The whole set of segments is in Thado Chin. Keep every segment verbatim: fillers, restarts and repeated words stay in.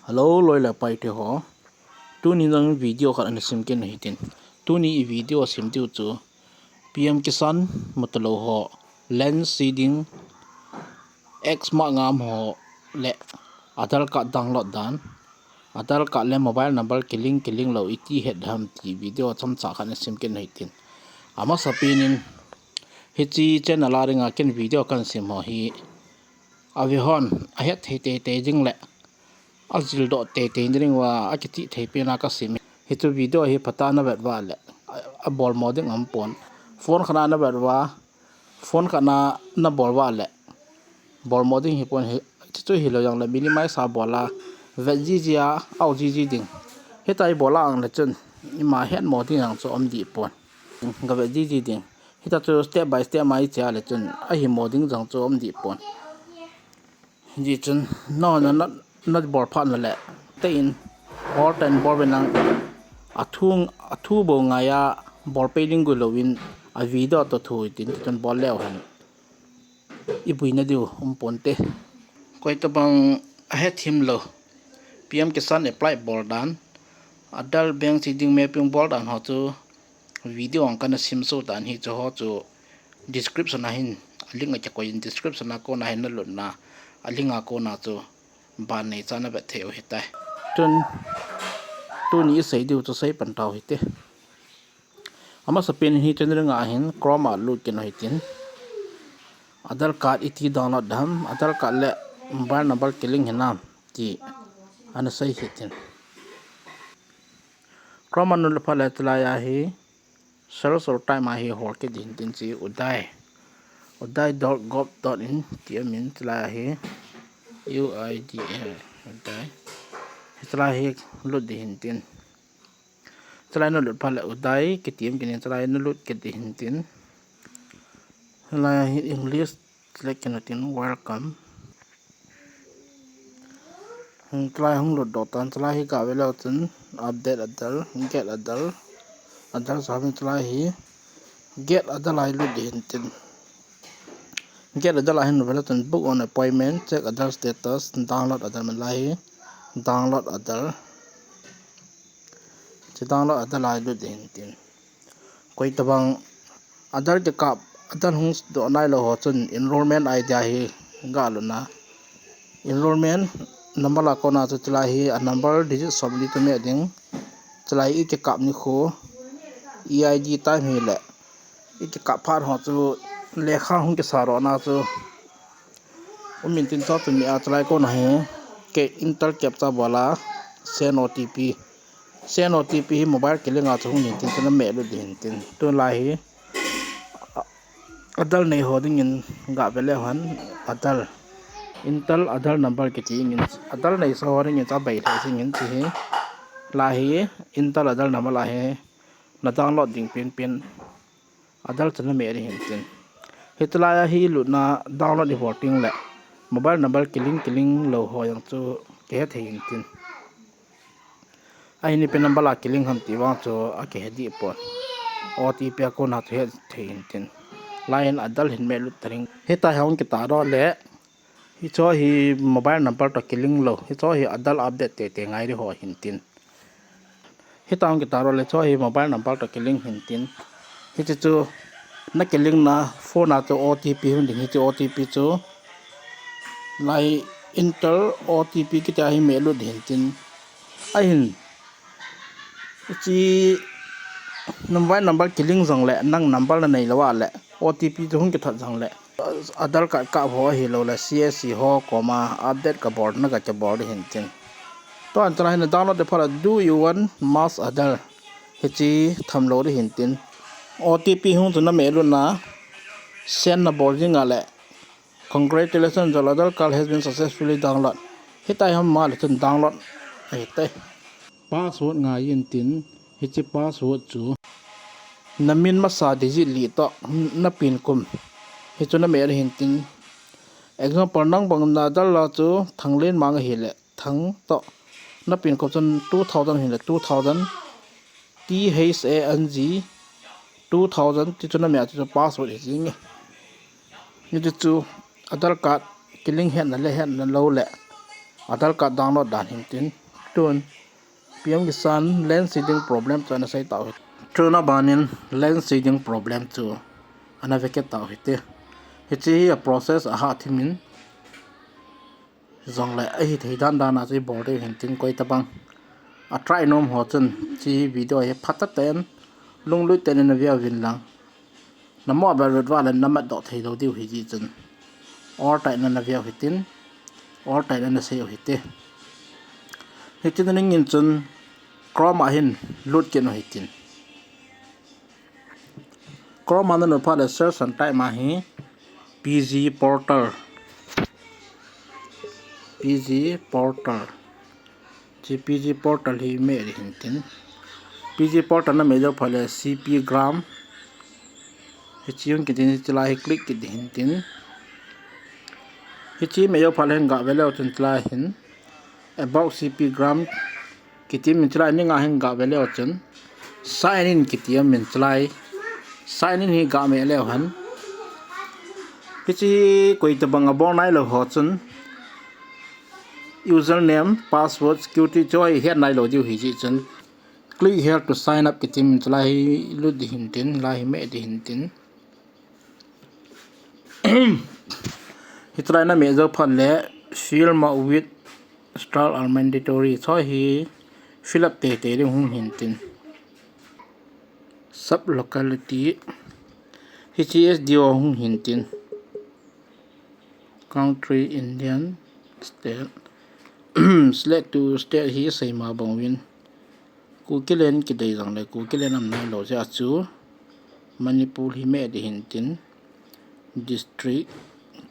Hello, loi le pai te ho. Tuni nang video khat ana sim kit u hitin. Tuni i video sim diu chu P M Kisan mutalou ho, land seeding, X ma ngam ho le Aadhaar card download dan, Aadhaar card le mobile number kilink, kilink lou iti het ham ti video chomcha khat ana sim kit u hitin. Amasa penin hiche channel a dinga ken video kasim ho hi ave hon ahet thei teitei ding le ajildoh teitei ding uva akiti thei pena kasim. Hiche video hi phatah a na vet uva le abol mo ding aum pon. Phone khat a na vet uva, phone khat a na bol uva le bol mo ding hi pon. Hichu hilou jongle minimize a bol a, vet jiji a, au jiji ding. Hitia i bol a ang le chun ima het mo ding jong chu um deh pon. Ga vet jiji ding. Hitia chu step by step a i che a le chun ahi mo ding jong chu um deh pon. Hijeh chun nangho na, na, na bol phat na le, te in, bol ten bol ve nang, athu, athu bou ngai a, bol pei ding gui louvin, a video toh thu hitin, chun bol leu hen i buina diu um ponte. Koi tabang ahet thim lou P M Kisan apply bol dan, Aadhaar bank seeding mapping bol dan ho chu video ang kana sim soh tan hi chu ho chu description a hin a link a kikoi in, description a kona hin na lutna a link a kona chu ban nei cha na vet thei u hitai. Chun tuni i sei diu chu sei pan tau hite. Amasa pen hi channel nga hin Chrome a lut kit u hitin. Aadhaar card iti download dam, Aadhaar card le mobile number kilink hinam ti ana sei hitin. Chrome a na lut phat le chulai a hi search or type a hi hol kit ding hitin, hiche Udai. Udai dot gov dot in ti amin, chulai a hi U I D A, Udai. Chulai hi lut ding hitin. Chulai na lut phat le Udai kiti amin, chulai na lut kit ding hitin. Chulai hi English select kit u hitin, welcome. Hmm, chulai hung lut doh tan, chulai hi ga ve leu chun update Aadhaar, get Aadhaar, Aadhaar sa hin chulai hi get Aadhaar a hi lut ding hitin. Get Aadhaar a hin ve leu chun book an appointment, check Aadhaar status, download Aadhaar, min lai hi download Aadhaar. Hiche download Aadhaar a hi lut ding hitin. Koi tabang Aadhaar kikap, Aadhaar hung doh nailou ho chun enrollment I D a hi ga lut na. Enrollment number a kona chu chulai hi a number digit somli chu meh ding. Chulai i kikap nikho, E I D time hi le i kikap phat ho chu lekha hung kisa doh na chu um intin, chua chu meh a chulai kona hi ke enter captcha bol a send O T P. Send O T P hi mobile kilink a chu hung ding hitin, chuna meh lut ding hitin. Tulai hi Aadhaar nei ho dingin ga ve leu hen, Aadhaar, enter Aadhaar number kiti in, Aadhaar neisa ho dingin chu abei thei jing in, hiche hi, lai hi enter Aadhaar number lai hi na download ding penpen Aadhaar chu na meh ding hitin. Hiche lai a hi lutna download i bol teng le mobile number kilink, kilink lou ho jong chu kihe thei hitin. Ahin ipi number a kilink ham ti vang chu akihe deh pon. O T P a kona chu het thei hitin. Lai hin Aadhaar hin meh lut ta ding. Hitia hi hung kitah doh le, hiche hi mobile number toh kilink lou, hiche hi Aadhaar update teitei ngai ding ho hitin. Hitia hung kitah doh le, hiche hi mobile number toh kilink hitin. Hiche chu na kilink na phone a chu O T P hung ding, hiche O T P chu lai enter O T P kiti a hi meh lut ding hitin. Ahin, hiche mobile number kilink jongle, nang number na nei lou a le, O T P chu hung kithot jongle, Aadhaar card kap ho ahilou le, C S C ho koma update kabol na ga kibol ding hitin. Tua chulai hin na download ding phat le, do you want mass Aadhaar? Hiche tham lou ding hitin. O T P hung chu na meh lut na, send na bol jing a le, congratulations, your Aadhaar card has been successfully download. Hitia hi um a le chun download ahi tai. Password ngai intin, hiche password chu na min masa digit li toh na pin kum, hichu na meh ding hitin. Example, nang bang na Aadhaar a chu Thanglenmang ahile, Thang toh na pin kum chun two thousand hile two thousand, T H A N G two thousand, ti chu na meh a, ti chu password hi jing e. Hichu Aadhaar card kilink hetna le hetna lou le Aadhaar card download dan hin tin. Tun P M Kisan land seeding problem chu ana sei tau hi. Tun abanin land seeding problem chu ana ve kit tau hite. Hiche hi a process a ha thimin, jongle ahi thei dan dan a chu i bol ding hin tin, koi tabang a try nom ho chun hiche video hi phatah in lunglut tah in ana ve uvin lang. Na mobile vet uva le na mat doh thei lou diu hi jeh chun, all time in ana ve u hitin, all time in ana sei u hite. Hitin na ning in chun Chrome a hin lut kit u hitin. Chrome a na lut phat le search and type ma hi P G portal. P G portal. Hiche P G portal hi meh ding hin tin. P G portal na meh jou phat le C P grant. Hiche hung kit in, hiche lai hi click kit ding hin tin. Hiche meh jou phat le hin ga ve leu chun hiche lai hin About C P grant kiti min, hiche lai ning a hin ga ve leu chun sign in kiti a min, hiche lai sign in hi ga meh leu hen. Hiche koi tabang a bol nai lou ho chun username, password, security chu hi het nai lou diu hi jeh chun click here to sign up kiti min, hiche lai hi lut ding hin tin, lai hi meh ding hin tin. Hiche lai na meh jou phat le fill ma with star are mandatory. Hiche hi fill up teitei ding hung hin tin. Sub locality. Hiche S D O hung hin tin. Country, Indian, state. Select to state hi sei ma bang uvin. Kukiland kidei jongle Kukiland aum nai lou jeh a chu Manipur hi meh ding hin tin. District,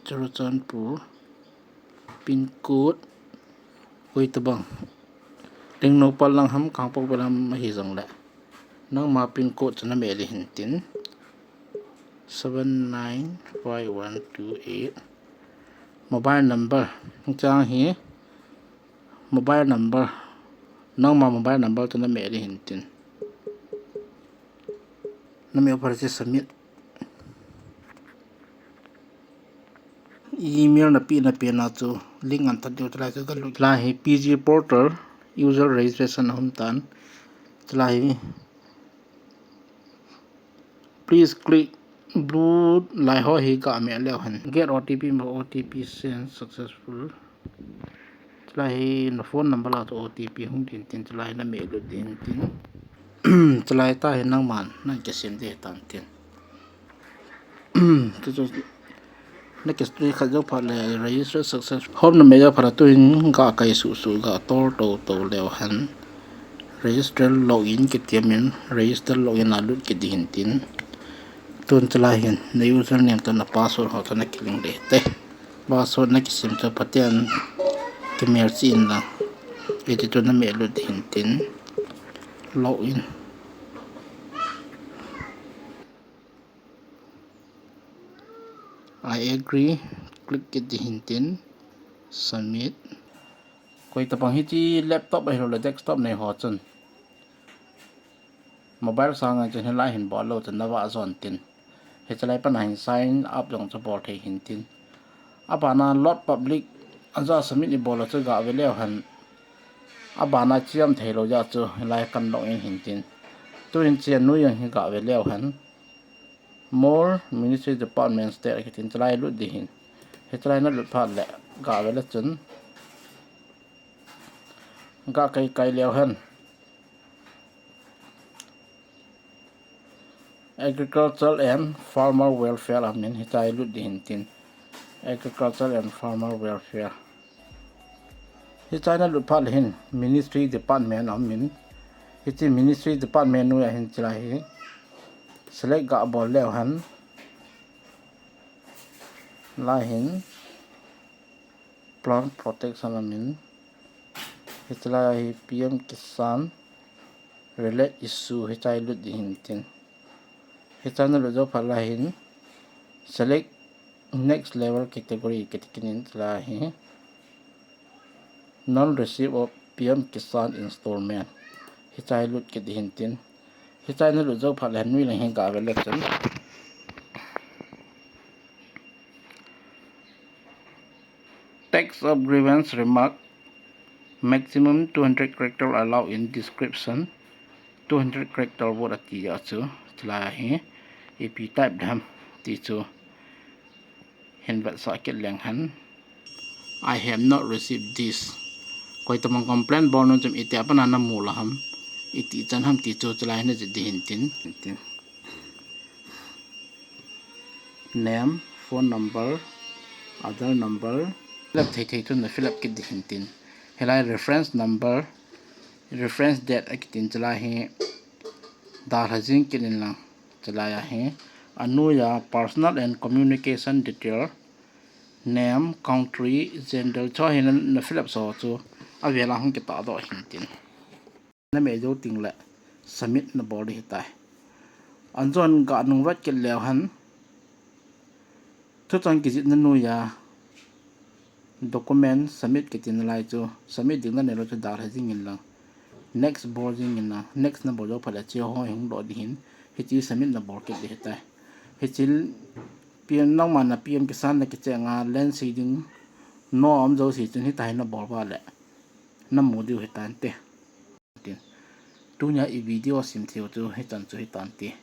Churachandpur. Pin code, koi tabang. Tengnoupal lang ham, Kangpokpi lang ham ahi jongle, nangma pin code chu na meh ding hin tin. Seven nine five one two eight. Mobile number. Hiche hi mobile number. Nangma mobile number chu na meh ding hin tin. Na meh phat le submit. Email na pe, na pe na chu link an that diu, hiche lai chu ka lut. Hiche lai hi P G portal user registration ahung tan. Hiche lai hi please click blue lai ho hi ga meh leu hen. Get O T P ma, O T P send successful. Hiche lai hi na phone number a chu O T P hung ding tin, hiche lai na meh lut ding tin. Hiche lai tah hi nangman na kisem ding tan tin. Chu chu na kisem khat jou phat le register success. Home na meh jou phat le tu hin ga kai suh suh, ga tol tou tou leu hen. Register login kiti a min, register login a lut kit ding hin tin. Tun hiche lai hin na username toh na password ho toh na kilink ding hite. Password na kisem chu phaten kimelchih in lang. Hiti chu na meh lut ding hin tin. Login. I agree. Click kit ding hin tin. Submit. Koi tabang hiche laptop ahilou le desktop nei ho chun, mobile sanga chun hilai hin bol lou chun na vah jon tin. Hiche lai pana hin sign up jong chu bol thei hin tin. Abana load public, aja submit i bol a chu ga ve leu hen. Abana chiam thei lou jeh a chu hilai kan login hin tin. Tu hin chian nu jong hi ga ve leu hen. More ministry department state kiti in, hiche lai lut ding hin. Hiche lai na lut phat le ga ve le chun, ga kai kai leu hen. Agricultural and Farmer Welfare aum in, hiche lai lut ding hin tin. Agricultural and Farmer Welfare. Hiche lai na lut phat le hin Ministry Department aum in. Hiche Ministry Department noiya hin hiche lai hi select ga bol leu hen. Lai hin Plant Protection aum in. Hiche lai hi P M Kisan Related Issue, hiche lai lut ding hin tin. Hiche lai na lut jou phat le hin Select Next Level Category kiti kit in, hiche lai hi Non Receipt of P M Kisan Installment. Hiche lai lut kit ding hin tin. Hiche lai na lut jou phat le hin noi lang hin ga ve le chun, Text of Grievance Remark Maximum two hundred character allowed in description. Two hundred character word ati a chu, chulai a hi ipi type dam ti chu hin vetsah kit leng hen. "I have not received this." Koi tamang complaint bol nung chun iti a pat na namu la ham, iti chan ham ti chu chulai na jih di hin tin. Name, phone number, Aadhaar number, fill up thei thei chu na fill up kit di hin tin. Hilai reference number, reference date akitin chulai hi dalha jing kit in lang. Chulai a hi anoi a personal and communication detail, name, country, gender, chu hi na, na fill up so chu avel a hung kitah doh hin tin. Na meh jou ting le submit na bol di hitai. Anjon ga nung vet kit leu hen, thuchang kijih na noi a document submit kiti nalai chu submit ding na nei lou chu dalha jing in lang. Next bol jing in lang, next na bol jou phat le chu ho hung doh di hin, hichi submit na bol kit di hitai. Hichi P M nangma na P M Kisan na kicheng a len sei ding nom jou si chun hitai na bol va le namu diu hitan te. Tin. Tunia i video sim thei u chu hichan chu hitan te.